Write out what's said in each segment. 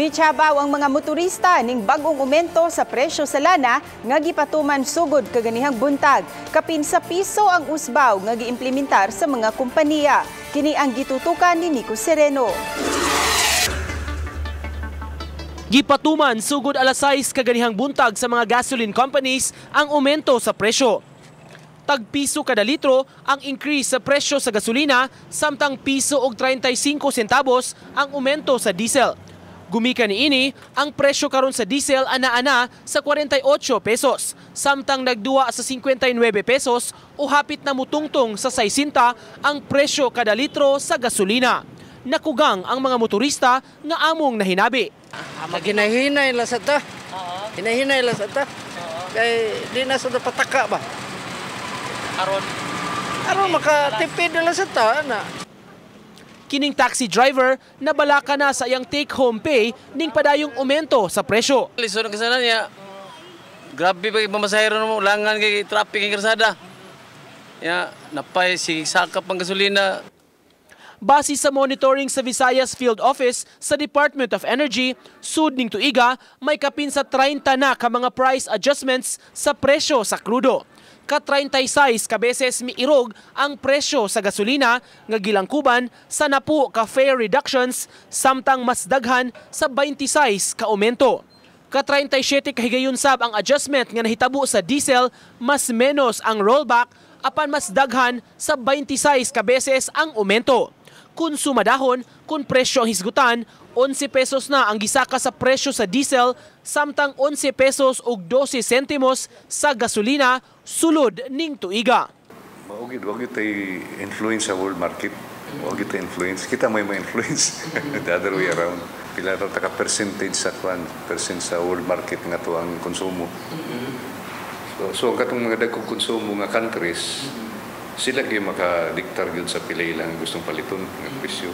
Nichabaw ang mga motorista ning bag-ong aumento sa presyo sa lana nga gipatuman sugod kaganihang buntag. Kapin sa piso ang usbaw nga giimplementar sa mga kompanya. Kini ang gitutukan ni Nico Sereno. Gipatuman sugod alas 6 kaganihang buntag sa mga gasoline companies ang aumento sa presyo. Tag piso kada litro ang increase sa presyo sa gasolina, samtang piso og 35 centavos ang aumento sa diesel. Gumikan niini, ang presyo karon sa diesel ana-ana sa 48 pesos, samtang nagduwa sa 59 pesos o hapit na mutungtong sa 60 ang presyo kada litro sa gasolina. Nakugang ang mga motorista nga among nahinabi. Maginahinay lang sa ta. Hinahinay lang sa ta. Kay di na sa pataka ba. Aron Aron makatipid na lang sa ta na. Kining taxi driver nabalaka na sa iyang take-home pay ning padayong aumento sa presyo. Lisod ang kasanan niya. Grabe pa pamasahero mo, ulangan kay traffic ang kalsada. Ya, napay si sakap ang gasolina. Base sa monitoring sa Visayas Field Office sa Department of Energy, sud ning tuiga may kapin sa 30 na ka mga price adjustments sa presyo sa krudo. Ka 36 ka beses miirog ang presyo sa gasolina nga gilangkuban sa napu ka fare reductions, samtang mas daghan sa 26 ka aumento. Ka 37 kahigayon sab ang adjustment nga nahitabo sa diesel, mas menos ang rollback apan mas daghan sa 26 ka beses ang aumento. Kung sumadahon, kung presyo ang hisgutan, 11 pesos na ang gisaka sa presyo sa diesel, samtang 11 pesos ug 12 sentimos sa gasolina sulod ning tuiga. Mao gid, wa gyud tay influence sa world market. Wa gyud tay influence. Kita may ma-influence the other way around. Pila ra ta ka percentage sa kwan, percent sa world market nga to ang konsumo. So katong mga dagkong konsumo nga countries, sila gyud makadiktar gyud sa pila ilang gustong paliton nga presyo.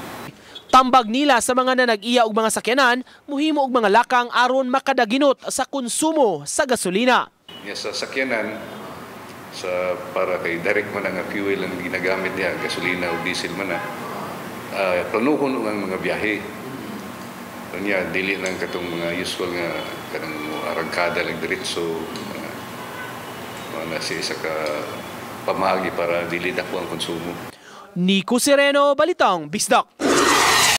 Tambag nila sa mga nanag-iya og mga sakyanan, muhimo og mga lakang aron makadaginot sa konsumo sa gasolina. Nya sa sakyanan, sa para kay direct man ang fuel ang ginagamit niya, gasolina o diesel man na, planuhon ang mga biyahe. Unya dili lang katong mga usual nga kanang arangkada lang diretso, na si isa ka pamagi para dili dako ang konsumo. Nico Sereno, Balitang Bisdak.